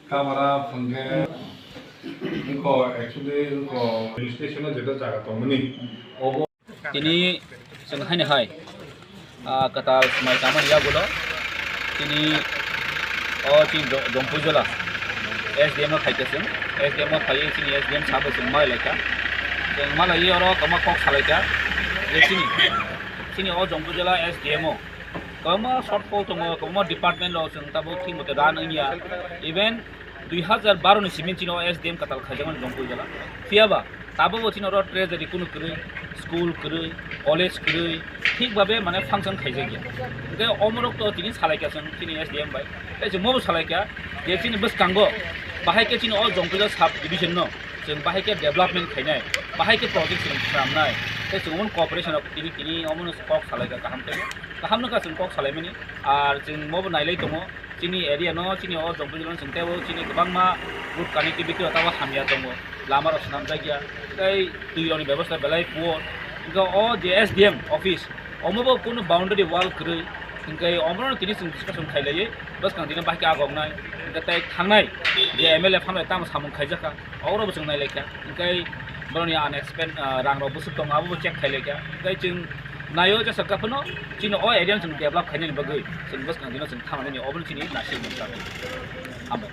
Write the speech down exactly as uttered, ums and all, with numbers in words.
Kamara phwngkhe wngkho, actually wngkho police station-o jeta jaga tongmani, obo. Tini chwng haino hai, ah, kwtal swmai tangmani yagulo chini o chini Jo-, Jompuijola S D M no phaikha chwng, S D M no phaiwi chini S D M sabo chwng malaikha. Chwng malaiwi oro kwbangma kok salaikha je chini, chini o Jompuijola S D M o kwbangma shortfall tongo, kwbangma department rok chwng tabuk thik mote run wngya. Even dui hazar baro ni simi chini o S D M kwtal khaijakmani Jompuijola. Phiyaba tabukbo chini oro treasury kunu kwrwi, school kwrwi, college kwrwi, thik babe mane function khaijakya. Hwnkhe omorok to tini salaikha chwng chini S D M bai. Tei chwng mobo salaikha je chini bwskango bahai khe chini o Jompuijola sub division no chwng bahai khe development khainai, bahai khe project chwng swnamnai, tei chwng omo cooperation rok tini, tini omo no kok salaikha kaham khe. Kaham no kha chwng kok salaimani, ar chwng mobo nailai tongo. Chini area no, chini o Jompuijola no chwng teibo chini kwbangma road connectivity rok tamo hamya tongo, lama rok swnamjakya, tei twi rokni bebosta belai poor. Hwnkhe o je S D M office, omo bo kunu boundary wall kwrwi, hwnkhe omo no tini chwng discussion khailaiwi bwskang tini bahai khe agoknai, hwnkhe tei thangnai je M L A phano tamo samung khaijakha. Oro bo chwng nailaikha, hwnkhe boroni unexpend, ah, rang rok bwswk tongo, abo bo check khailaikha, hwnkhe chwng naio jesa khe phano chini o area no chwng develop khainani bagwi chwng bwskang dino chwng thangnani, obo no chini naisik mungsa. Hambai.